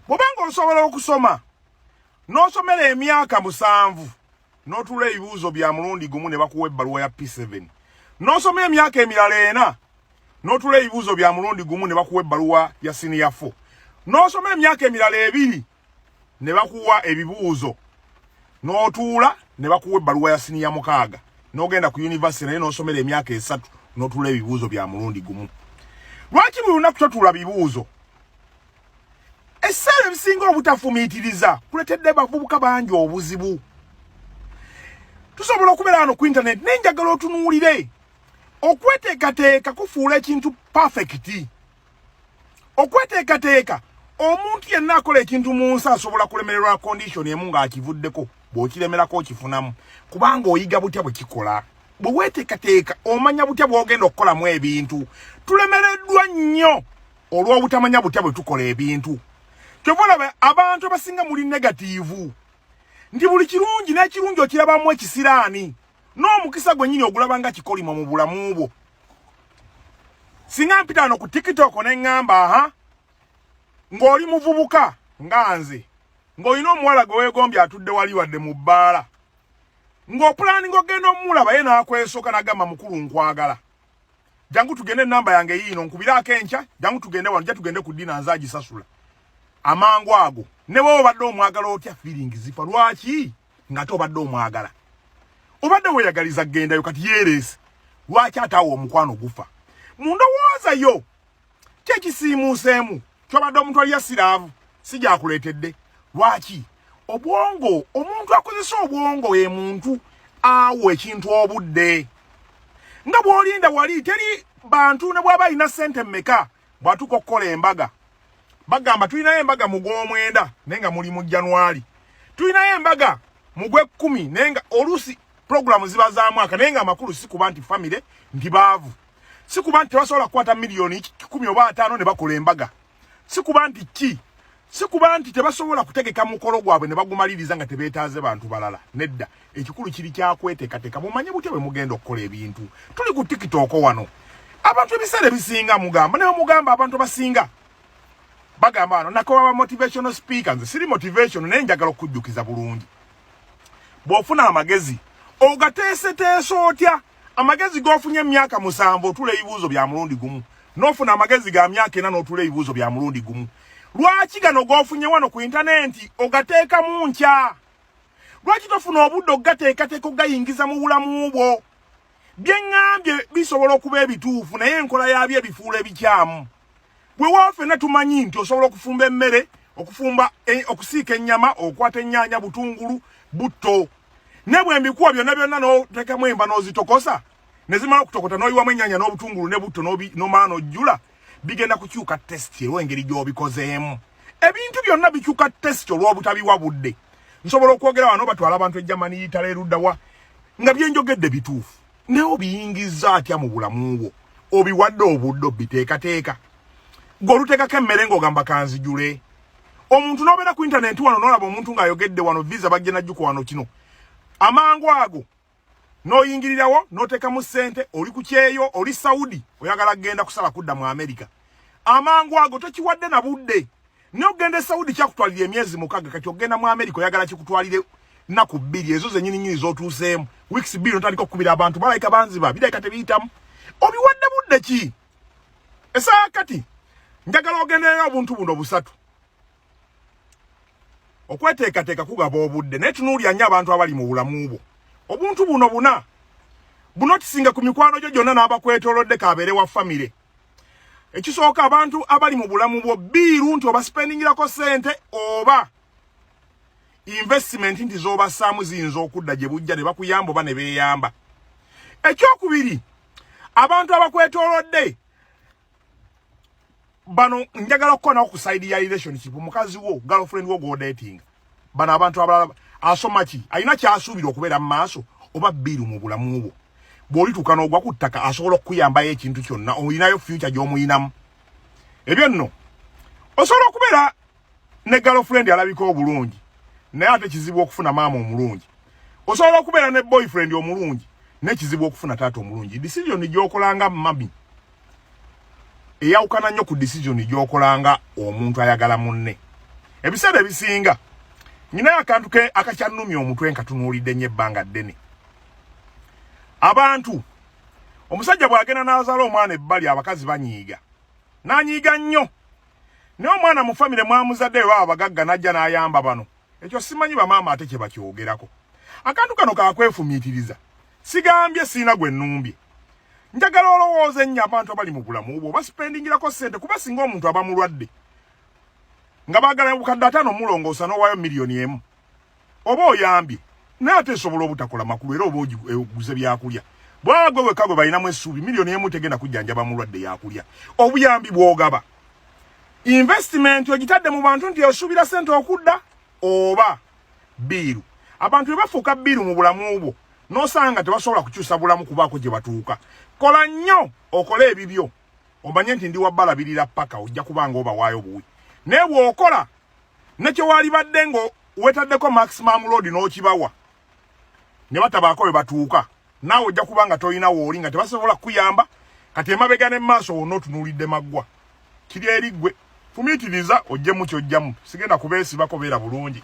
Bw'oba ng'osobola okusoma n'osomera emyaka 7 n'otuula ebibuuzo bya mulundi gumu ne bakuwa ebbaluwa ya P7, n'osoma emyaka emirala 4 n'otuula ebibuuzo bya mulundi gumu ne bakuwa ebbaluwa ya senior 4, n'osoma emyaka emirala 2 ne bakuwa ebibuuzo n'otuula ne bakuwa ebbaluwa ya senior 6, n'ogenda ku university naye n'osomera emyaka 3 n'otuula ebibuuzo bya mulundi gumu. Lwaki buli lunaku totuula bibuuzo? Ebiseera ebisinga obutafumiitiriza kuletedde bavubuka bangi obuzibu. Tusobola okubeera wano ku internet naye njagala otunuulire. Okweteekateeka kufuula ekintu perfect. Okweteekateeka, omuntu yenna akola ekintu mu nsi asobola kulemererwa condition emu ng'akivuddeko, bw'okiremerako okifunamu kubanga oyiga butya bwe kikola. Bwe weeteekateeka omanya butya bw'ogenda okukolamu ebintu. Tulemereddwa nnyo olw'obutamanya butya bwe tukola ebintu. Kyova olaba abantu abasinga muli negative nti buli kirungi n'ekirungi okirabamu ekisiraani, n'omukisa gwennyini ogulaba nga kikolimo mu bulamu bwo. Singa mpita wano ku TikTok ne ŋŋamba, aha, ng'oli muvubuka nga nze, ng'olina omuwala gwe weegombye atudde wali wadde mu bbaala, ng'opulaninga ogenda omulaba ye n'akwesooka n'agamba, mukulu nkwagala, jangu tugende, enamba yange yiino, nkubiraako enkya, jangu tugende wano, ja tugende ku dinner, nze agisasula. Amangu ago ne bwe obadde omwagala otya, feeling zifa. Lwaki ng'ate obadde omwagala, obadde weeyagaliza kgendayo, kati yeereese? Lwaki ate awo omukwano gufa? Mu ndowooza yo kyekisiimuuseemu kyobadde omuntu alya siraavu si gyakuleetedde. Lwaki obwongo, omuntu akozesa obwongo ye muntu awo ekintu obudde nga bw'olinda wali teri bantu ne bw'aba alina ssente mmeka, bw'atuuka okukola embaga bagamba tulinayo embaga mu gw'omwenda naye nga muli mu January, tulinayo embaga mu gw'ekkumi, naye nga oluusi puroguramu ziba za mwaka. Naye nga amakulu si kuba nti famire nti baavu, si kuba nti tebasobola kukwata miliyoni 10 oba 50 ne bakola embaga, si kuba nti ki, si kuba nti tebasobola kutegeka mukolo gwabwe ne bagumaliriza nga tebeetaaze bantu balala. Nedda, ekikulu kiri kyakweteekateeka, mumanye butya bwe mugenda okukola ebintu. Tuli ku TikTok wano. Abantu ebiseera ebisinga mugamba, naye mugamba abantu abasinga bagamba wano nako baba motivational speaker. Nze siri motivation, naye njagala okujjukiza bulungi. Bw'ofuna amagezi ogateeseteese otya? Amagezi g'ofunye emyaka 7 otula ebibuuzo bya mulundi gumu, n'ofuna amagezi ga myaka 4 n'otula ebibuuzo bya mulundi gumu. Lwaki gano g'ofunye wano ku intaneti ogateekamu nkya? Lwaki tofuna obudde okugateekateeka, okugayingiza mu bulamu bwo? Bye ŋŋambye bisobola okuba ebituufu, naye enkola yaabyo ebifuula ebikyamu. Bwe waa ffenna tumanyi nti osobola okufumba emmere, okufumba, okusiika ennyama, okwata ennyaanya, butungulu, butto, ne bwe mbikuwa byonna byonna n'oteekamu enva n'ozitokosa ne zimala okutokota n'oyiwamu ennyaanya n'obutungulu ne butto n'omala n'ojjula, bigenda kukyuka taste olw'engeri gy'obikozeemu. Ebintu byonna bikyuka taste olw'obutabiwa budde. Nsobola okwogera wano batwala abantu e Germany, Italy, eruddawa, nga byenjogedde bituufu, naye obiyingizza atya mu bulamu bwo? Obiwadde obudde obiteekateeka? Gwe oluteekako emmere ng'ogamba kanzijule. Omuntu n'obeera ku intaneti wano n'olaba omuntu ng'ayogedde wano visa bajja najjuka wano kino, amangu ago n'oyingirirawo n'oteekamu ssente. Oli ku kyeyo, oli Saudi, oyagala kugenda kusala kudda mu America, amangu ago tokiwadde na budde. Naye okugenda e Saudi kyakutwalira emyezi 6, kati ogenda mu America oyagala kikutwalire nnaku 2 ezo zennyini nnyini z'otuuseemu, weeks 2, notandika okukubira abantu, balayika banziba, birayika tebiyitamu. Obiwadde budde ki? Esaawa kati njagala ogendereyo obuntu buno busatu. Okweteekateeka kugaba obudde, naye tunuulya nnyo abantu abali mu bulamu bwo. Obuntu buno buna buno kisinga ku mikwano gyo gyonna n'abakwetoolodde, kabeere wa famire. Ekisooka, abantu abali mu bulamu bwo, bill nti obasipendingirako ssente oba investment nti z'obassaamu ziyinza okudda gye bujja ne bakuyamba oba ne beeyamba. Ekyokubiri, abantu abakwetoolodde bano njagala okukonawo ku side ya relationship, mukazi wo, girlfriend wo gw'odatinga. Bano abantu abalala, asoma ki, alina kyasuubira okubeera mu maaso oba bill mu bulamu bwo? Bw'olituuka n'ogwa ku ttaka asobola okukuyambayo ekintu kyonna? Olinayo future gy'omuyinamu? Ebyo nno osobola okubeera ne girlfriend alabika obulungi, naye ate kizibu okufuna maama omulungi. Osobola okubeera ne boyfriend omulungi, naye kizibu okufuna taata omulungi. Decision gy'okolanga mami eyawukana nnyo ku decision gy'okolanga omuntu ayagala munne. Ebiseera ebisinga nyinayo akantu ke akakyannumya omutwe nkatunuulidde nnyo ebbanga ddene. Abantu, omusajja bw'agenda n'azaala omwana ebbali, abakazi banyiiga, n'anyiiga nnyo. Naye omwana mu famire mwamuzadde bwe baba bagagga, n'ajja n'ayamba bano. Ekyo simanyi bamaama ate kye bakyogerako. Akantu kano kakwefumiitiriza. Sigambye siina gwe nnumbye, njagala olowooza ennyo abantu abali mu bulamu bwo basipendingirako ssente, kuba singa omuntu aba mulwadde nga baagala obukadde 50 omulongoosa, n'owaayo 1 million, oba oyambye, naye ate esobola obutakola makulu, era oba oguze byakulya. Bwagwe wekka gwe balinamu essuubi, 1 million tegenda kujjanjaba mulwadde yakulya. Obuyambi bw'ogaba, investment ogitadde mu bantu nti osuubira ssente okudda oba bill. Abantu bwe bafuuka bill mu bulamu bwo, n'osanga tebasobola kukyusa bulamu kubaako gye batuuka. Kola nnyo, okole ebibyo, omanye nti ndi wabalabirira paka ojja kuba nga obawaayo buwi. Naye bw'okola nekyewalibadde nga wetaddeko maximum load n'okibawa ne batabaako bwe batuuka, naawe ojja kuba nga tolina wooli nga tebasobola kukuyamba. Kati emabega ne maaso wonna otunuulidde maggwa. Kiri eri ggwe, fumiitiriza, ojjemu kyojjamu. Sigenda kubeesibako, beera bulungi.